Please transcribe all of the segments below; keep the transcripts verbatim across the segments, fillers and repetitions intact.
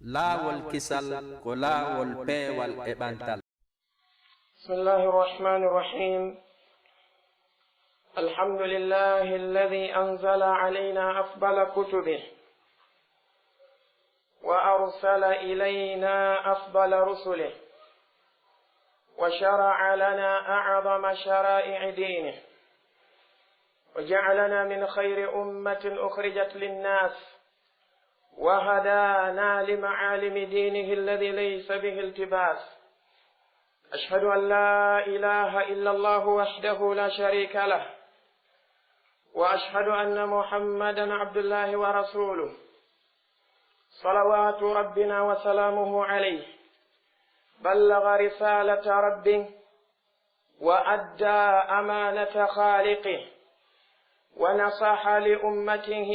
Laawol kisal ko laawol peewal e ɓantal. بسم الله الرحمن الرحيم. الحمد لله الذي أنزل علينا أفضل كتبه وأرسل إلينا أفضل رسله وشرع لنا أعظم شرائع دينه وجعلنا من خير أمة أخرجت للناس وهدانا لمعالم دينه الذي ليس به التباس. أشهد أن لا إله إلا الله وحده لا شريك له، وأشهد أن محمدا عبد الله ورسوله، صلوات ربنا وسلامه عليه، بلغ رسالة ربه وأدى أمانة خالقه ونصح لأمته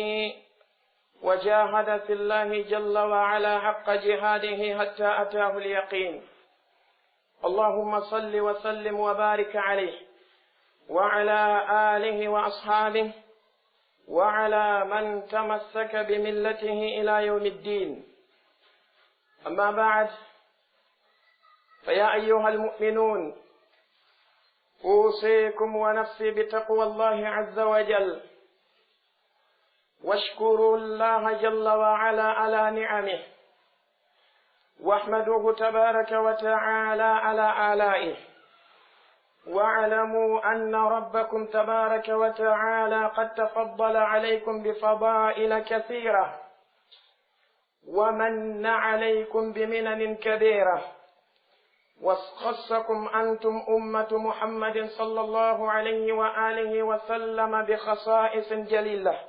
وجاهد في الله جل وعلا حق جهاده حتى أتاه اليقين. اللهم صل وسلم وبارك عليه وعلى آله وأصحابه وعلى من تمسك بملته إلى يوم الدين. أما بعد، فيا أيها المؤمنون، أوصيكم ونفسي بتقوى الله عز وجل، واشكروا الله جل وعلا على نعمه، واحمدوه تبارك وتعالى على آلائه، واعلموا أن ربكم تبارك وتعالى قد تفضل عليكم بفضائل كثيرة، ومن عليكم بمنن كبيرة، وخصكم أنتم أمة محمد صلى الله عليه وآله وسلم بخصائص جليلة.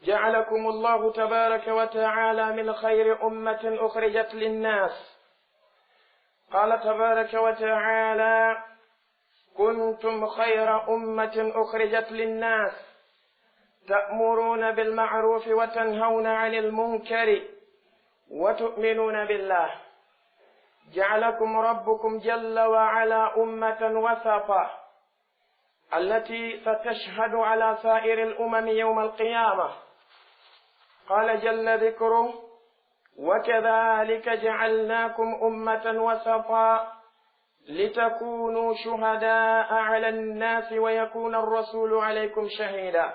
جعلكم الله تبارك وتعالى من خير أمة أخرجت للناس. قال تبارك وتعالى: كنتم خير أمة أخرجت للناس تأمرون بالمعروف وتنهون عن المنكر وتؤمنون بالله. جعلكم ربكم جل وعلا أمة وسطا التي ستشهد على سائر الأمم يوم القيامة. قال جل ذكره: وكذلك جعلناكم أمة وسطا لتكونوا شهداء على الناس ويكون الرسول عليكم شهيدا.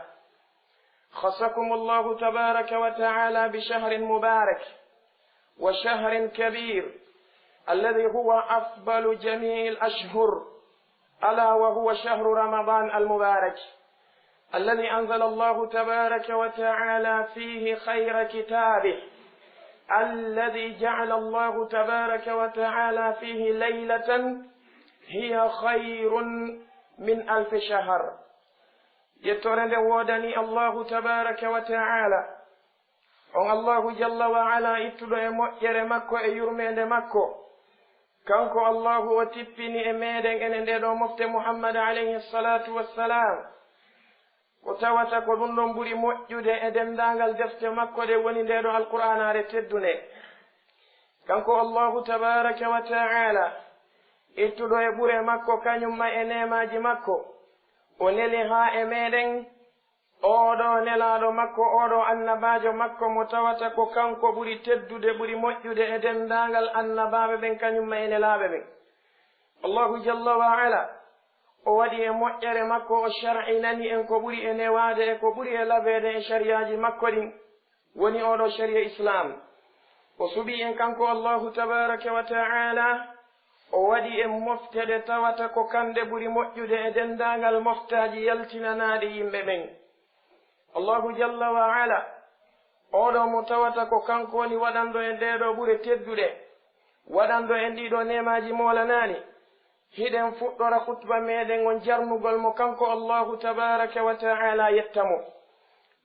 خصكم الله تبارك وتعالى بشهر مبارك وشهر كبير الذي هو أفضل جميع الأشهر، ألا وهو شهر رمضان المبارك الذي أنزل الله تبارك وتعالى فيه خير كتابه، الذي جعل الله تبارك وتعالى فيه ليلة هي خير من ألف شهر. Yettoore nde woodani Allahu tabaaraka wa ta'ala, on Allahu jalla wa ala, ittuɗo e moƴƴere makko e yurmeende makko. Kanko Allahu o tippini e meeɗen enen nde ɗo mofte Muhammad alayhi salatu wassalam, ko tawata ko ɗum ɗon ɓuri moƴƴude e denndaangal defte makko ɗe woni nde ɗo Alqur'aanaare teddunde. Kanko Allahu tabaaraka wa ta'ala, ittuɗo e ɓure makko, kañum ma e neemaaji makko, o neli haa e meeɗen ooɗo nelaaɗo makko, ooɗo annabaajo makko, mo tawata ko kanko ɓuri teddude, ɓuri moƴƴude e denndaangal annabaaɓe ɓen, kañum ma e nelaaɓe ɓen. Allahu jalla wa ala, o waɗi e moƴƴere makko, o shar'inani en ko ɓuri e newaade e ko ɓuri e labeede e sariyaaji makko ɗin, woni ooɗo sariya Islaam. O suɓii en kanko Allahu tabaaraka wa ta'ala, o waɗi en mofte ɗe tawata ko kamɗe ɓuri moƴƴude e denndaangal moftaaji yaltinanaaɗi yimɓe ɓen. Allahu jalla wa ala, ooɗo mo tawata ko kanko woni waɗanɗo en ɗee ɗoo ɓure tedduɗe, waɗanɗo en ɗii ɗoo neemaaji moolanaaɗi, hiɗen fuɗɗora khutba meeɗen on jarnugol mo kanko Allahu tabaaraka wa ta'ala, yetta mo.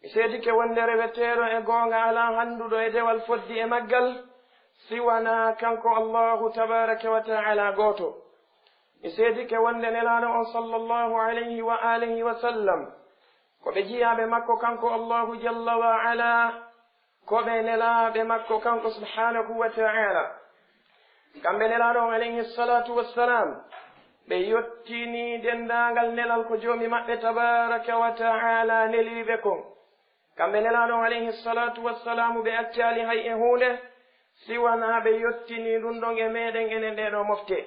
Mi seedike wonde reweteeɗo e goonga alaa hannduɗo e dewal foddi e maggal, si wanaa kanko Allahu tabaaraka wa ta'ala gooto. Mi seedike wonde Nelaaɗo on sallallahu alayhi wa alihi wa sallam, ko ɓe jiyaaɓe makko kanko Allahu jalla wa ala, ko ɓe nelaaɓe makko kanko subhanahu wa ta'ala. Kamɓe Nelaaɗo on alayhi salatu wassalam, ɓe yottini denndaangal nelal ko Joomi maɓɓe tabaaraka wa ta'ala neli ɓe kon. Kamɓe Nelaaɗo alayhi salatu wassalaamu ɓe accaali hay e huunde, si wanaa ɓe yottini ɗum ɗon e meɗen enen ɗee ɗoo mofte.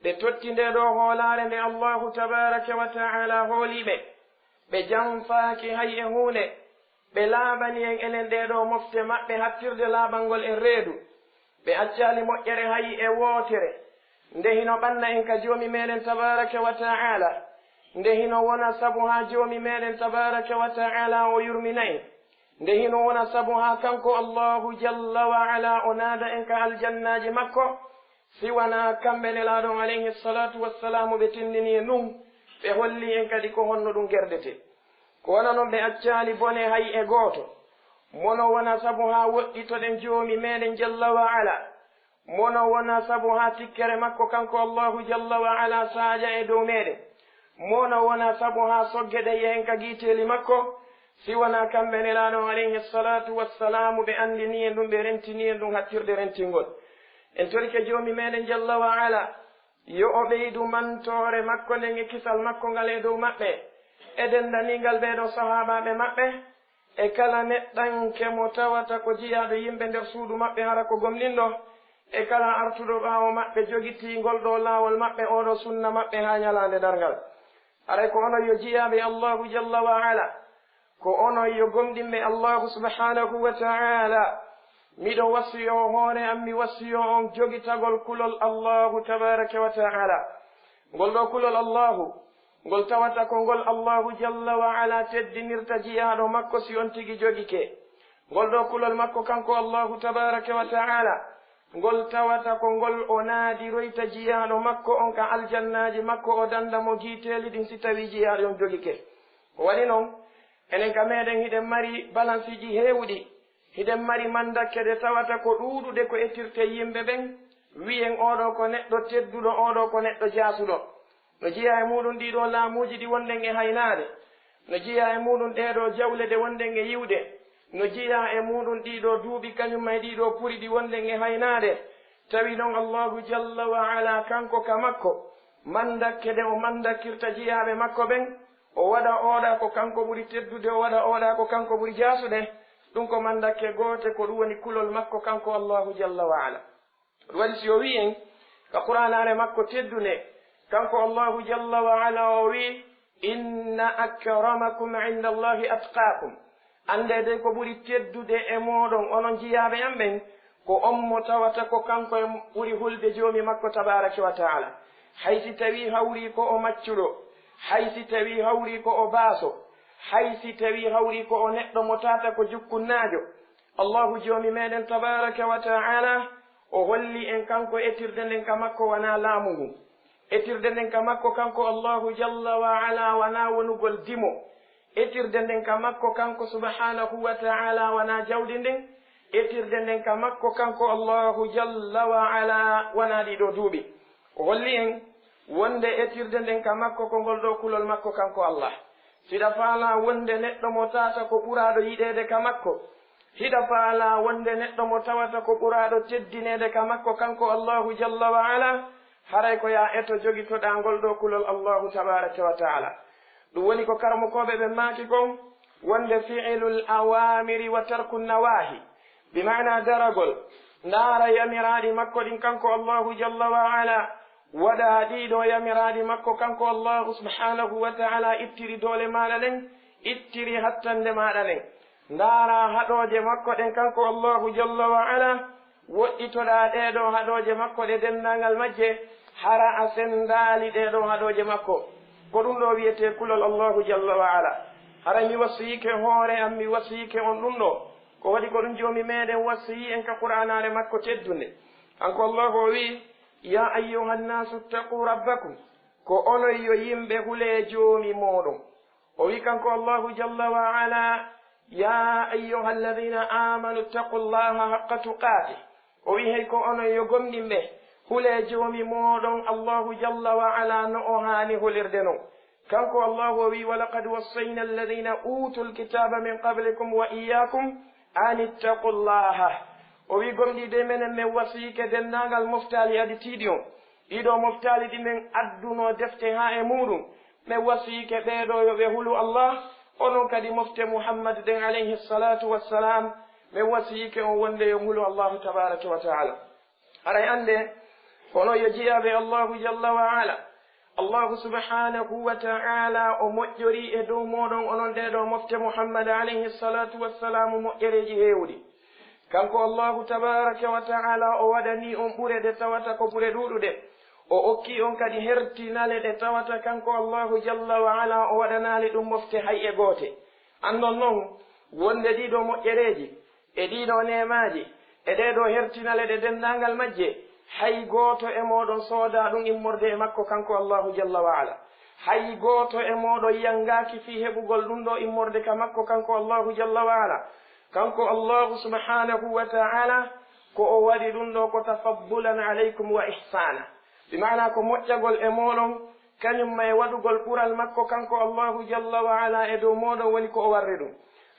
Ɓe totti ndee ɗoo hoolaare nde Allaahu tabaaraka wa ta'aala hooli ɓe. Ɓe janfaaki hay e huunde. Ɓe laaɓani en enen ɗee ɗoo mofte maɓɓe hattirde laaɓangol e reedu. Ɓe accaali moƴƴere hay e wootere. Nde hino ɓanna en ka Joomi meɗen tabaaraka wa ta'aala. Nde hino wona sabu haa Joomi meɗen tabaaraka wa ta'aala o yurmina en. Nde hino wona sabu haa kanko Allaahu jalla wa ala o naada en ka aljannaaji makko. Si wanaa kamɓe Nelaaɗo alayhi salatu wassalaamu ɓe tinndini en ɗum, ɓe holli en kadi ko honno ɗum gerdetee. Ko wano non ɓe accaali bone hay e gooto. Mo no wona sabu haa woɗɗitoɗen Joomi meɗen jalla wa ala. Mo no wona sabu haa tikkere makko kanko Allaahu jalla wa ala saaƴa e dow meɗen. Mo no wona sabu haa soggeɗen yahen ka giiteeli makko. Si wanaa kamɓe Nelaaɗo alayhi salatu wassalaamu ɓe anndini en ɗum, ɓe rentini en ɗum hattirde rentingol. En torike Joomi meɗen jalla wa ala, yo o ɓeydu mantoore makko nden e kisal makko ngal e dow maɓɓe, e denndaningal ɓee ɗoo sahaabaaɓe maɓɓe, e kala neɗɗanke mo tawata ko jiyaaɗo yimɓe nder suudu maɓɓe hara ko gomɗinɗo, e kala artuɗo ɓaawo maɓɓe jogitii ngol ɗoo laawol maɓɓe, oo ɗoo sunna maɓɓe haa ñalaande darngal. Haray ko onon yo jiyaaɓe Allaahu jalla wa ala, ko onon yo gomɗinɓe Allaahu subhaanahu wa ta'aala. Miɗo wasiyoo hoore am, mi wasiyoo on jogitagol kulol Allaahu tabaaraka wa ta'aala. Ngol ɗoo kulol Allaahu, ngol tawata ko ngol Allaahu jalla wa ala teddinirta jiyaaɗo makko si on tigi jogike. Ngol ɗoo kulol makko kanko Allaahu tabaaraka wa ta'aala, ngol tawata ko ngol o naadiroyta jiyaaɗo makko on ka aljannaaji makko, o dannda mo giiteeli ɗin si tawii jiyaaɗo on jogike. Ko waɗi non, enen ka meɗen hiɗen mari balansiiji heewuɗi, hiɗen mari mandakke ɗe tawata ko ɗuuɗuɗe ko ettirtee yimɓe ɓen, wi'en oo ɗoo ko neɗɗo tedduɗo, oo ɗoo ko neɗɗo jaasuɗo. No jeyaa e muuɗum ɗii ɗoo laamuuji ɗi wonɗen e haynaade. No jeyaa e muuɗum ɗee ɗoo jawle ɗe wonɗen e yi'ude. No jeyaa e muuɗum ɗii ɗoo duuɓi kañum e ɗii ɗoo puri ɗi wonɗen e haynaade. Tawi non Allaahu jalla wa ala kanko ka makko, mandakke ɗe o mandakkirta jiyaaɓe makko ɓen, o waɗa oo ɗaa ko kanko ɓuri teddude, o waɗa oo ɗaa ko kanko ɓuri jaasude. Ɗum ko mandakke goote, ko ɗum woni kulol makko kanko Allaahu jalla wa ala. Ɗum waɗi si o wi'i en ka Qur'aanaare makko teddunde, kanko Allaahu jalla wa ala o wi'i, "Inna akramakum inda Allahi atqaakum." Anndee dey ko ɓuri teddude e mooɗon, onon jiyaaɓe am ɓen, ko on mo tawata ko kanko e ɓuri hulde Joomi makko tabaaraka wa ta'aala. Hay si tawii hawrii ko o maccuɗo, hay si tawii hawrii ko o baaso, hay si tawii hawrii ko o neɗɗo mo tawata ko jukkunnaajo, Allaahu Joomi meɗen tabaaraka wa ta'aala, o holli en kanko etirde nden ka makko wanaa laamu ngun. Etirde nden ka makko kanko Allaahu jalla wa ala wanaa wonugol dimo. Etirde nden ka makko kanko subhaanahu wa ta'aala wanaa jawdi ndin. Etirde nden ka makko kanko Allaahu jalla wa ala wanaa ɗii ɗoo duuɓi. O holli en wonde etirde nden ka makko ko ngol ɗoo kulol makko kanko Allah. Hiɗa faalaa wonde neɗɗo mo tawata ko ɓuraaɗo yiɗeede ka makko? Hiɗa faalaa wonde neɗɗo mo tawata ko ɓuraaɗo teddineede ka makko kanko Allaahu jalla wa ala? Haray ko yaa eto jogitoɗaa ngol ɗoo kulol Allaahu tabaaraka wa ta'aala. Ɗum woni ko karamokooɓe ɓen maaki kon, wonde fi'ilul awaamiri wa tarku nawaahi, bi maana daragol, ndaara yamiraaɗi makko ɗin kanko Allaahu jalla wa ala, waɗa ɗii ɗoo yamiraaɗi makko kanko Allaahu subhaanahu wa ta'aala, ittiri doole maaɗa ɗen, ittiri hattande maaɗa ɗen. Ndaara haɗooje makko ɗen kanko Allaahu jalla wa ala, woɗɗitoɗaa ɗee ɗoo haɗooje makko ɗe denndaangal majje, hara a senndaali ɗee ɗoo haɗooje makko. Ko ɗum ɗoo wi'etee kulol Allaahu jalla wa ala. Hara mi wasiyike hoore am, mi wasiyike on ɗum ɗoo. Ko waɗi ko ɗum Joomi meɗen wasiyi en ka Qur'aanaare makko teddunde. Kanko Allaahu o wi'i, "Yaa ayyuhan naasu ittaquu rabbakum." Ko onon yo yimɓe, hulee Joomi mooɗon. O wi'i kanko Allaahu jalla wa ala, "Yaa ayyuha alladhina amanu ittaqullaha haqqa tuqatih." O wi'i, "Hey ko onon yo gomɗinɓe, hulee Joomi mooɗon Allaahu jalla wa ala no o haani hulirde non." Kanko Allaahu o wi'i, "Wa laqad wassayna alladhina utul kitaba min qablikum wa iyyakum an ittaqullaha." O wi'i, "Gomɗii de menen men wasiyike denndaangal moftaali aditiiɗi on." Ɗii ɗoo moftaali ɗi men addunoo defte haa e muuɗum, men wasiyike ɓee ɗoo yo ɓe hulu Allah. Onon kadi mofte Muhammad ɗen, alayhi salatu wassalam, min wasiyike on wonde yo ngulu Allahu tabaraka wa taala. Haray annde, kono yo jeyaaɓe Allahu jalla wa ala, Allahu subhanahu wa taala o moƴƴori e dow mooɗon onon ɗee ɗoo mofte Muhammad alayhi salatu wassalamu moƴƴereeji heewuɗi. Kanko Allahu tabaraka wa taala o waɗani on ɓure ɗe tawata ko ɓure ɗuuɗuɗe. O okki on kadi hertinale ɗe tawata kanko Allahu jalla wa ala o waɗanaali ɗum mofte hay e goote. Anndon non wonde ɗii ɗoo moƴƴereeji, e ɗii ɗoo neemaaji, e ɗee ɗoo hertinale ɗe denndaangal majje, hay gooto e mooɗon soodaa ɗum immorde e makko kanko Allahu jalla wa ala. Hay gooto e mooɗon yanngaaki fii heɓugol ɗum ɗoo immorde ka makko kanko Allahu jalla wa ala. Kanko Allahu subhanahu wa taala ko o waɗi ɗum ɗoo ko tafaddulan alaykum wa ihsaana. Bi maanaa ko moƴƴagol e mooɗon, kañum ma e waɗugol ɓural makko kanko Allahu jalla wa ala e dow mooɗon woni ko o warri ɗum.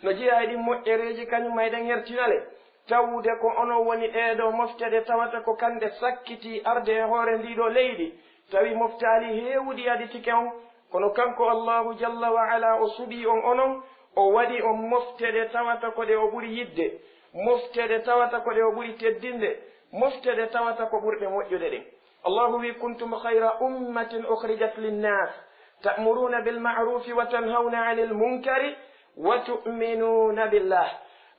No jeyaa e ɗin moƴƴereeji kañum ma e ɗen hertinale, tawde ko onon woni ɗee ɗoo mofte ɗe tawata ko kanɗe sakkitii arde e hoore ndii ɗoo leydi, tawi moftaali heewuɗi aditike on, kono kanko Allahu jalla wa ala o suɓii on onon, o waɗi on mofte ɗe tawata ko ɗe o ɓuri yiɗde, mofte ɗe tawata ko ɗe o ɓuri teddinde, mofte ɗe tawata ko ɓurɗe moƴƴude ɗen. Allahu wi, "Kuntum khayra ummatin ukhrijat linnas, ta'muruna bil ma'rufi wa tanhawna 'anil munkari wa tu'minuna billah."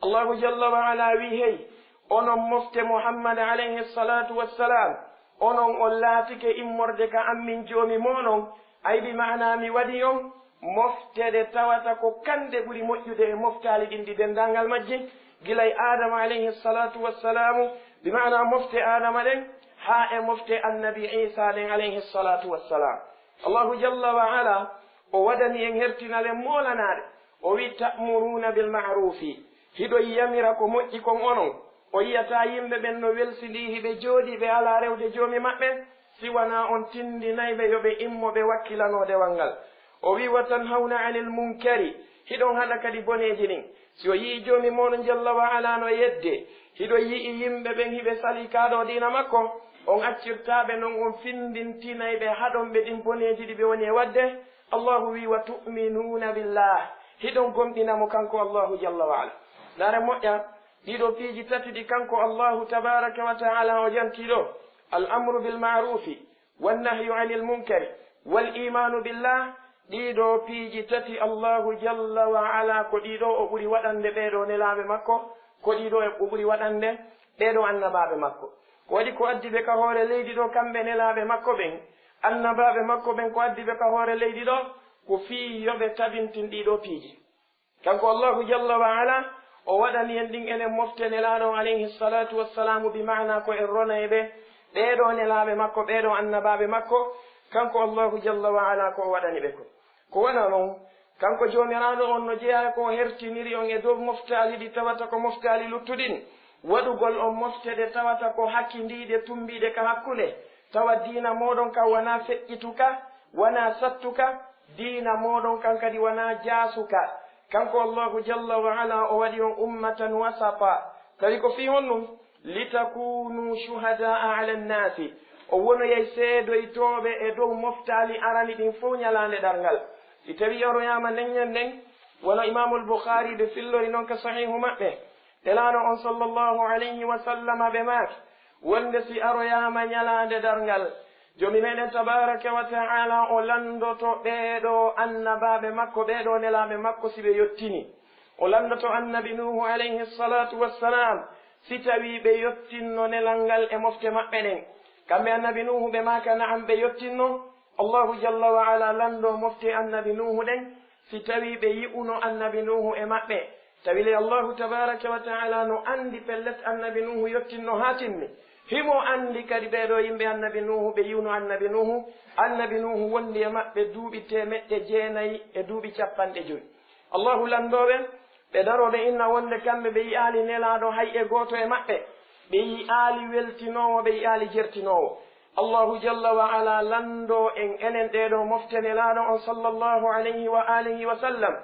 Allahu jalla wa ala wi, "Hey, onon mofte Muhammad alayhi salatu wassalam, onon on laatike immorde ka an min Joomi mooɗon, ay bi maanaa mi waɗi on mofte ɗe tawata ko kanɗe ɓuri moƴƴude e moftaali ɗin ɗi denndaangal majji, gilay Aadama alayhi salatu wassalamu, bi maanaa mofte Aadama ɗen, haa e mofte annabi Iisa ɗen alayhi salatu wassalam." Allahu jalla wa ala, o waɗani en hertinale moolanaaɗe. O wi, "Ta'muruna bil ma'rufi." Hiɗon yamira ko moƴƴi kon onon. O yi'ataa yimɓe ɓen no welsindii, hiɓe jooɗii, ɓe alaa rewde Joomi maɓɓe, si wanaa on tindinay ɓe yo ɓe immo ɓe wakkilano dewal ngal. O wi, "Wa tanhawna 'anil munkari." Hiɗon haɗa kadi boneeji ɗin. Si o yi'ii Joomi mooɗon jalla wa ala no yedde, hiɗon yi'i yimɓe ɓen hiɓe salii kaa ɗoo diina makko, on accirtaa ɓe non, on findintinay ɓe haɗon ɓe ɗin boneeji ɗi ɓe woni e waɗde. Allahu wi, "Wa tu'minuna billah." Hiɗon gomɗina mo kanko Allahu jalla wa ala. Ndaare moƴƴa, ɗii ɗoo piiji tati ɗi kanko Allahu tabaraka wa taala o jantii ɗoo, al amru bil ma'rufi, wan nahyu anil munkari, wal imanu billah, ɗii ɗoo piiji tati Allahu jalla wa ala ko ɗii ɗoo o ɓuri waɗande ɓee ɗoo nelaaɓe makko, ko ɗii ɗoo o ɓuri waɗande ɓee ɗoo annabaaɓe makko. Ko waɗi ko addi ɓe ka hoore leydi ɗoo, kamɓe nelaaɓe makko ɓen, annabaaɓe makko ɓen, ko addi ɓe ka hoore leydi ɗoo, ko fii yo ɓe tabintin ɗii ɗoo piiji. Kanko Allahu jalla wa ala, o waɗani en ɗin enen mofte nelaaɗo on alayhi salatu wassalamu, bi maana ko en rona e ɓe, ɓee ɗoo nelaaɓe makko, ɓee ɗoo annabaaɓe makko, kanko Allahu jalla wa ala ko o waɗani ɓe ko. Ko wona non, kanko Joomiraaɗo on no jeyaa ko o hertiniri on e dow moftaali ɗi tawata ko moftaali luttuɗin, waɗugol on mofte ɗe tawata ko hakindiiɗe, tumbiiɗe ka hakkunde, tawa diina mooɗon kan wanaa feƴƴituka, wanaa sattuka, diina mooɗon kan kadi wanaa jaasuka. Kanko Allahu jalla wa ala o waɗi on ummatan wasata. Tawi ko fii honɗum? Litakunu shuhadaa ala nnaasi. O wonoyay seedoytooɓe e dow moftaali arani ɗin fow ñalaande darngal. Si tawi aroyaama nden ñanden, wano Imaamul Bukhaari ɓe fillori non ka Sahiihu maɓɓe, Nelaaɗo on sallallahu alayhi wa sallama ɓe maaki, wonde si aroyaama ñalaande darngal, Joomi meɗen tabaraka wa ta'ala o lanndoto ɓee ɗoo annabaaɓe makko, ɓee ɗoo nelaaɓe makko si ɓe yottini. O lanndoto annabi Nuuhu alayhi salatu wassalam, si tawii ɓe yottinno nelal ngal e mofte maɓɓe ɗen. Kamɓe annabi Nuuhu ɓe maaka na'am ɓe yottinno. Allahu jalla wa ala lanndoo mofte annabi Nuuhu ɗen, si tawii ɓe yi'uno annabi Nuuhu e maɓɓe. Tawi le Allahu tabaraka wa ta'ala no anndi pellet annabi Nuuhu yottinno haa timmi. Himo anndi kadi ɓee ɗoo yimɓe annabi Nuuhu, ɓe yi'uno annabi Nuuhu. Annabi Nuuhu wondi e maɓɓe duuɓi teemeɗɗe jeenayi e duuɓi capanɗe jowi. Allahu lanndoo ɓe, ɓe daroo ɓe inna wonde kamɓe ɓe yi'aali nelaaɗo hay e gooto e maɓɓe. Ɓe yi'aali weltinoowo, ɓe yi'aali jertinoowo. Allahu jalla wa ala lanndoo en enen ɗee ɗoo mofte nelaaɗo on sallallahu alayhi wa alihi wa sallam.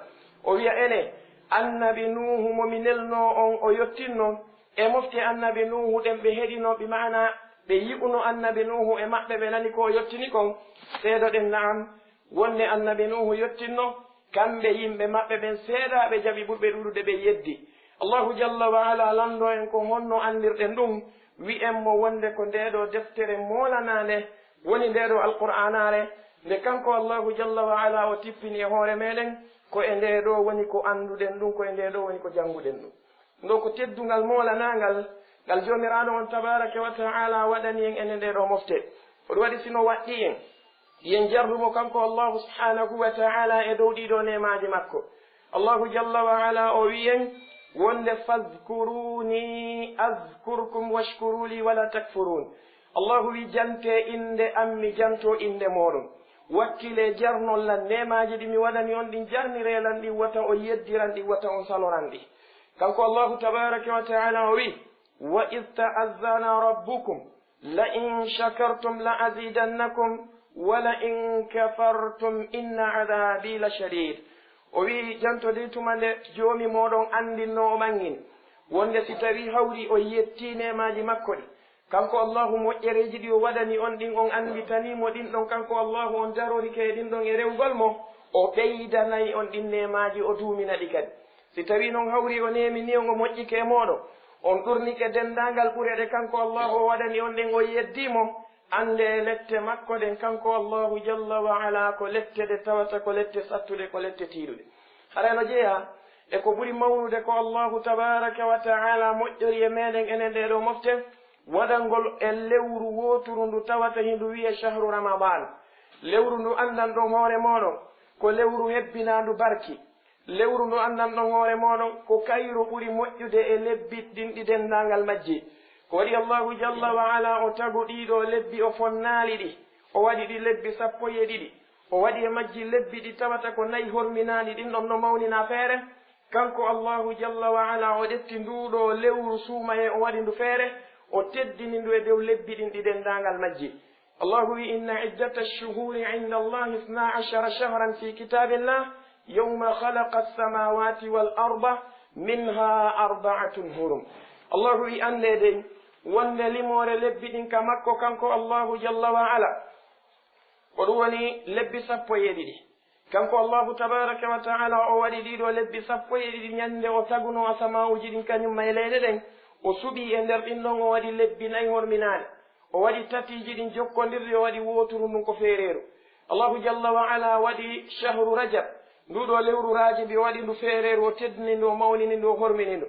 O wi'a enen, annabi Nuuhu mo mi nelnoo on o yottinno, e mofte annabi Nuuhu ɗen ɓe heɗino, bi maana ɓe yi'uno annabi Nuuhu e maɓɓe ɓe nani ko o yottini kon, seedoɗen na'am, wonde annabi Nuuhu yottinno, Kamɓe yimɓe maɓɓe ɓen seeɗaaɓe jaɓi, ɓurɓe ɗuuɗude ɓe yeddi. Allahu jalla wa ala lanndo en ko honno anndirɗen ɗum, wi'en mo wonde ko ndee ɗoo deftere moolanaande woni ndee ɗoo Alqur'aanaare, nde kanko Allahu jalla wa ala o tippini e hoore meɗen, ko e ndee ɗoo woni ko annduɗen ɗum, ko e ndee ɗoo woni ko jannguɗen ɗum. Ɗo ko teddungal moolanaangal ngal Joomiraaɗo on tabaaraka wa ta'ala waɗani en enen ɗee ɗoo mofte. Ko ɗum waɗi si no waɗɗii en, yen jarru mo kanko Allahu subhaanahu wa ta'ala e dow ɗii ɗoo neemaaji makko. Allahu jalla wa ala o wi'i en wonde, "Fadhkuruni azkurkum washkuru li wala takfurun." Allahu wi, "Jante innde am, mi janto innde mooɗon. Wakkile jarnon lan neemaaji ɗi mi waɗani on ɗin, jarnire lan ɗi, wata on yeddiran ɗi, wata on saloran ɗi." Kanko Allahu tabaaraka wa ta'ala o wi, "Wa idh ta'adhana rabbukum la in shakartum la azidannakum wa la in kafartum inna adhabi la shadid." O wi, "Jantodee tuma nde Joomi mooɗon anndinno o ɓanngini, wonde si tawii hawri o yettii neemaaji makko ɗi, kanko Allahu, moƴƴereeji ɗi o waɗani on ɗin, on annditanii mo ɗin ɗon, kanko Allahu on darorike e ɗin ɗon e rewgol mo, o ɓeydanay on ɗin neemaaji, o duumina ɗi kadi. Si tawii non hawri o neemini on, o moƴƴike e mooɗon, on ɗurnike denndaangal ɓure ɗe kanko Allahu o waɗani on ɗen, o yeddii mo, anndee lette makko ɗen kanko Allahu jalla wa ala ko lette ɗe tawata ko lette sattuɗe, ko lette tiiɗuɗe." Haray no jeyaa e ko ɓuri mawnude ko Allahu tabaaraka wa ta'ala moƴƴori e meɗen enen ɗee ɗoo mofte, waɗangol e lewru wooturu ndu tawata hindu wi'ee shahru Ramadan. Lewru ndu anndanɗon hoore mooɗon ko lewru hebbinaandu barki. Lewru ndu anndanɗon hoore mooɗon ko kayru ɓuri moƴƴude e lebbi ɗin ɗi denndaangal majji. Ko waɗi Allahu jalla wa ala o tagu ɗii ɗoo lebbi, o fonnaali ɗi, o waɗi ɗi lebbi sappo e ɗiɗi. O waɗi e majji lebbi ɗi tawata ko nayi horminaani, ɗin ɗon no mawninaa feere. Kanko Allahu jalla wa ala o ƴetti nduu ɗoo lewru suumayee, o waɗi ndu feere, o teddini ndu e dow lebbi ɗin ɗi denndaangal majji. Allahu wi, "Inna iddata ash-shuhuri inda Allahi ithna ashara shahran fi kitabillah, yawma khalaqa as-samawati wal arda, minha arba'atun hurum." Allahu wi, "Anndee dey, wonde limoore lebbi ɗin ka makko, kanko Allahu jalla wa ala, ko ɗum woni lebbi sappo e ɗiɗi." Kanko Allahu tabaaraka wa ta'ala, o waɗi ɗii ɗoo lebbi sappo e ɗiɗi ñannde o tagunoo asamaa'uuji ɗin kañum ma e leyɗe ɗen, o suɓii e nder ɗin ɗon, o waɗi lebbi nayi horminaaɗi. O waɗi tatiiji ɗin jokkondirɗi, o waɗi wooturu ndun ko feereeru. Allahu jalla wa ala waɗi shahru Rajab, nduu ɗoo lewru Raajabi, o waɗi ndu feereeru, o teddini ndu, o mawnini ndu, o hormini ndu.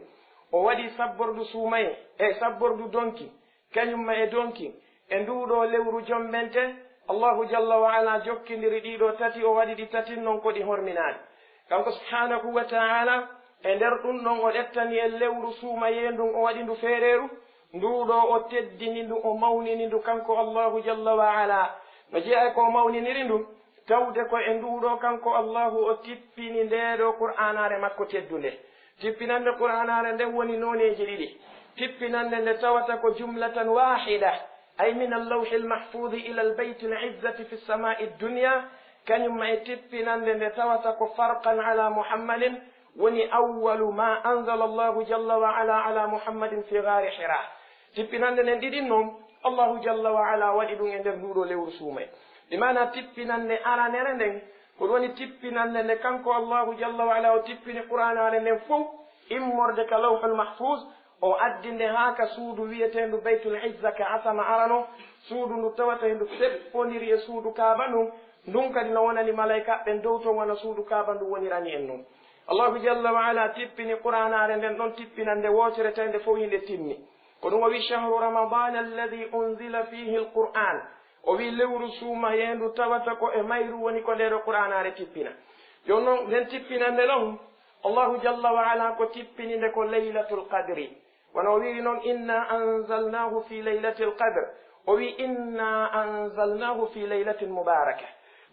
O waɗi sabbordu suumayee, e sabbordu donki, kañum ma e donki, e nduu ɗoo lewru jommbente, Allahu jalla wa ala jokkindiri ɗii ɗoo tati, o waɗi ɗi tatin non ko ɗi horminaaɗi. Kanko subhaanahu wa ta'ala, e nder ɗum ɗon o ƴettani en lewru suumayee ndun, o waɗi ndu feereeru, nduu ɗoo o teddini ndu, o mawnini ndu kanko Allahu jalla wa ala. No jeyaa e ko o mawniniri ndu, tawde ko e nduu ɗoo kanko Allahu o tippini ndee ɗoo Qur'aanaare makko teddunde. Tippinannde Qur'aanaare nden woni nooneeji ɗiɗi. Tippinannde nde tawata ko jumlatan waahida, ay min al-lawhi al-mahfuuzi ila al-bayti al-izzati fi as-samaa'i ad-dunya, kañum ma e tippinannde nde tawata ko farqan ala Muhammadin, woni awwalu ma anzala Allahu jalla wa ala ala Muhammadin fi ghaari Hira. Tippinannde nden ɗiɗin non, Allahu jalla wa ala waɗi ɗum e nder nduu ɗoo lewru suumayee. Bi maana tippinannde aranere nden, ko ɗum woni tippinannde nde kanko Allahu jalla wa ala o tippini Qur'aanaare nden fow, immorde ka Lawhul Mahfuuz, o addi nde haa ka suudu wi'eteendu Baytul Izza ka asama arano, suudu ndu tawata hindu feppondiri e suudu Kaaba ndun, ndun kadi no wonani malaykaaɓe ɓen dow ton wano suudu Kaaba ndu wonirani en non. Allahu jalla wa ala tippini Qur'aanaare nden ɗon tippinannde wootere tawi nde fow hinde timmi. Ko ɗum o wi, "Shahru Ramadana alladhi unzila fihi al-Qur'an." O wi lewru suumayeendu tawata ko e mayru woni ko ndee ɗoo Qur'aanaare tippina. Jooni non, nden tippinannde non, Allahu jalla wa ala ko tippini nde ko Laylatul Qadri. Wano o wiiri non, "Inna anzalnahu fi laylatil qadr." O wi, "Inna anzalnahu fi laylatin mubaraka."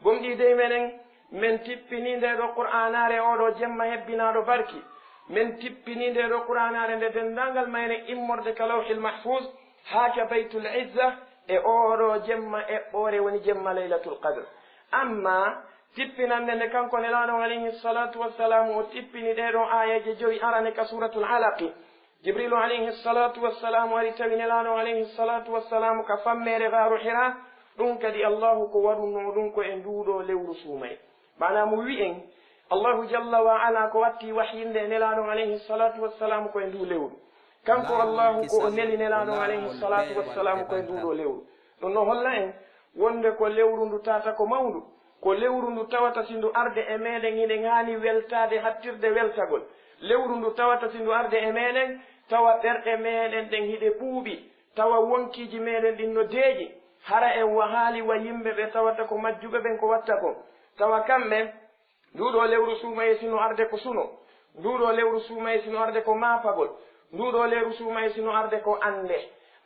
Gomɗii dey menen, men tippini ndee ɗoo Qur'aanaare oo ɗoo jemma hebbinaaɗo barki. Men tippini ndee ɗoo Qur'aanaare nde denndaangal mayre immorde ka Lawhil Mahfuuz haa ka Baytul Izza e oo ɗoo jemma eɓɓoore woni jemma Laylatul Qadr. Amma tippinannde nde kanko Nelaaɗo alayhi salaatu wassalaamu o tippini ɗee ɗoo aayeeje jowi arane ka Suuratul Alaqi. Jibriilu alayhi salaatu wassalaamu ari tawi Nelaaɗo alayhi salaatu wassalaamu ka fammeere Gaaru Hiraa, ɗum kadi Allaahu ko waɗunoo ɗum ko e nduu ɗoo lewru suumayee. Maanaa mo wi'en, Allahu jalla wa ala ko watti wahyinde e Nelaaɗo alayhi salatu wassalam ko e ndu lewru. Kanko Allahu ko o neli Nelaaɗo alayhi salatu wassalam ko e ndu ɗo lewru. Ɗum no holla en wonde ko lewru ndu tata ko mawndu, ko lewru ndu tawata si ndu arde e meɗen hiɗen haani weltaade hattirde weltagol. Lewru ndu tawata si ndu arde e meɗen tawa ɓerɗe meɗen ɗen hiɗe ɓuuɓi, tawa wonkiiji meɗen ɗin no deeƴi, hara en wahaali wa yimɓe ɓe tawata ko majjuɓe ɓen ko watta ko. Tawa kamɓe, ndu ɗo lewru suumaye si no arde ko suno, ndu ɗo lewru suumaye si no arde ko maapagol, ndu ɗo lewru suumaye si no arde ko annde.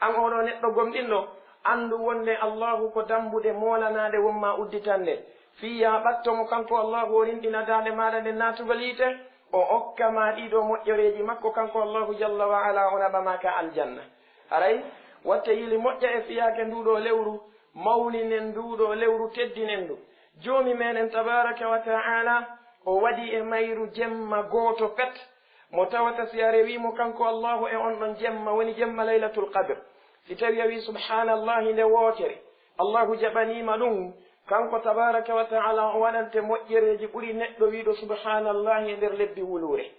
An oɗo neɗɗo gomɗinɗo, anndu wonde Allahu ko dambuɗe moolanaaɗe won ma udditande. Fii yaa ɓatto mo kanko Allahu o rinɗina daande maaɗa nden naatugol yiite, o okka ma ɗiɗo moƴƴereeji makko kanko Allahu jalla wa ala, o naɓa ma ka aljanna. Haray, watte yili moƴƴa e fiyaake ndu ɗo lewru, mawninen ndu ɗo lewru, teddinen ndu. Joomi meɗen tabaraka wa ta'ala, o waɗi e mayru jemma gooto pet, mo tawata si a rewi mo kanko Allahu e on ɗon jemma, woni jemma Laylatul Qadr. Si tawi a wi subhanallahi nde wootere, Allahu jaɓaniima ɗum, kanko tabaraka wa ta'ala o waɗante moƴƴereeji ɓuri neɗɗo wiiɗo subhanallahi e nder lebbi wuluure.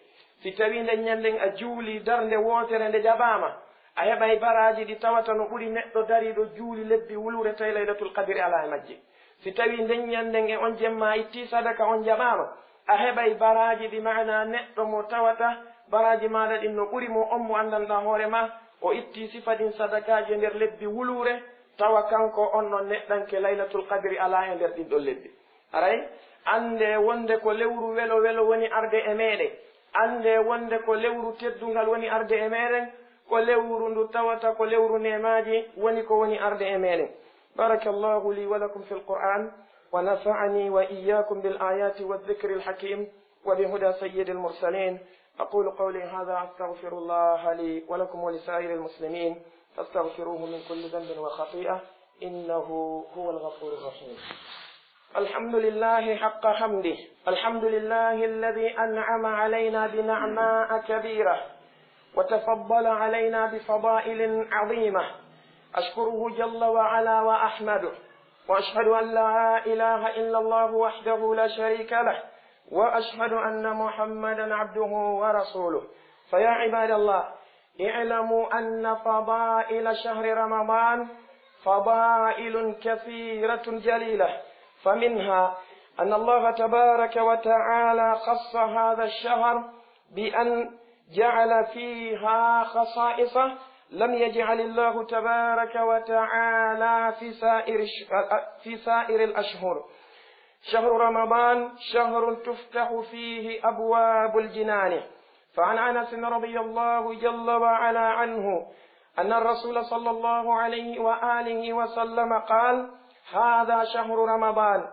Si tawi nden ñanden a juuli darnde wootere nde jaɓaama, a heɓay baraaji ɗi tawata no ɓuri neɗɗo dariiɗo juuli lebbi wuluure tawi Laylatul Qadri alaa e majje. Si tawi nden ñanden e on jemma a itti sadaka on jaɓaama, a heɓay baraaji ɗi, maana neɗɗo mo tawata baraaji maaɗa ɗin no ɓuri mo on mo anndanɗaa hoore ma, o itti sifa ɗin sadakaaji e nder lebbi wuluure, tawa kanko on ɗon neɗɗanke Laylatul Qadri alaa e nder ɗin ɗon lebbi. Haray, annde wonde ko lewru welo welo woni arde e meɗen. Annde wonde ko lewru teddungal woni arde e meɗen, ko lewru ndu tawata ko lewru neemaaji woni ko woni arde e meɗen. بارك الله لي ولكم في القرآن، ونفعني وإياكم بالآيات والذكر الحكيم وبهدى سيد المرسلين. أقول قولي هذا، أستغفر الله لي ولكم ولسائر المسلمين، فاستغفروه من كل ذنب وخطيئة، إنه هو الغفور الرحيم. الحمد لله حق حمده. الحمد لله الذي أنعم علينا بنعماء كبيرة وتفضل علينا بفضائل عظيمة. أشكره جل وعلا وأحمده، وأشهد أن لا إله إلا الله وحده لا شريك له، وأشهد أن محمدا عبده ورسوله. فيا عباد الله، اعلموا أن فضائل شهر رمضان فضائل كثيرة جليلة، فمنها أن الله تبارك وتعالى خص هذا الشهر بأن جعل فيها خصائص لم يجعل الله تبارك وتعالى في سائر الش-، في سائر الأشهر. شهر رمضان شهر تفتح فيه أبواب الجنان، فعن أنس رضي الله جل وعلا عنه أن الرسول صلى الله عليه وآله وسلم قال: هذا شهر رمضان